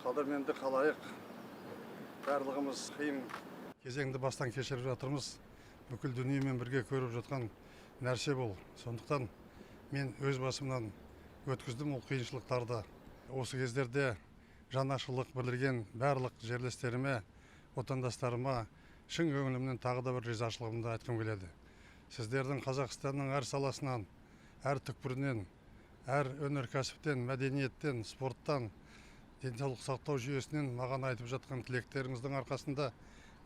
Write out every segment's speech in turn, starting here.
Қадірменді халайық, барлығымыз қиын кезеңді бастан кешіріп жатырмыз. Бүкіл дүниемен бірге көріп жатқан нәрсе бұл. Сондықтан мен өз басымнан өткіздім ол қиыншылықтарды. Осы кездерде жанашырлық білдірген барлық жерлестеріме, отандастарыма шын көңілімнен тағы да бір ризашылығымды айтқым келеді. Сіздердің Қазақстанның әр саласынан, әр түкпірінен, әр өнеркәсіптен, мәдениеттен, спорттан, денсаулық сақтау жүйесінен маған айтып жатқан тілектеріңіздің арқасында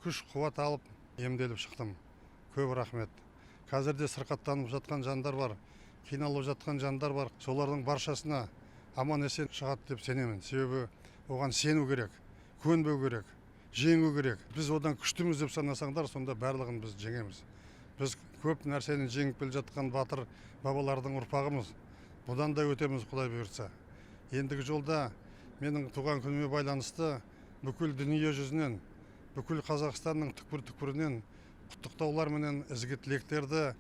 күш қуат алып емделіп шықтым. Көп рахмет. Қазір де сырқаттанып жатқан жандар бар, қиналып жатқан жандар бар. Солардың баршасына аман есен шығады деп сенемін. Себебі оған сену керек, көнбеу керек, жеңу керек. Біз одан күштіміз деп санасаңдар, сонда барлығын біз жеңеміз. Біз көп нәрсені жеңіп келе жатқан батыр бабалардың ұрпағымыз. Бұдан да өтеміз, Құдай бұйыртса. Ендігі жолда менің туған күніме байланысты бүкіл дүние жүзінен, бүкіл Қазақстанның түкпір-түкпірінен құттықтаулар менен ізгі тілектерді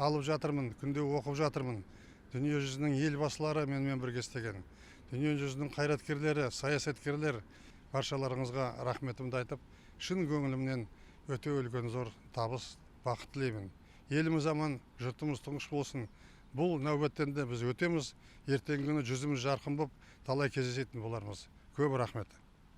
алып жатырмын, күнде оқып жатырмын. Дүние жүзінің елбасылары менімен бірге істеген, дүние жүзінің қайраткерлері, саясаткерлер, баршаларыңызға рахметімді айтып, шын көңілімнен өте үлкен зор табыс, бақыт тілеймін. Еліміз аман, жұртымыз тыныш болсын. Бұл нәубеттен де біз өтеміз. Ертеңгі күні жүзіміз жарқын боп, талай кездесетін болармыз. Көп рахмет.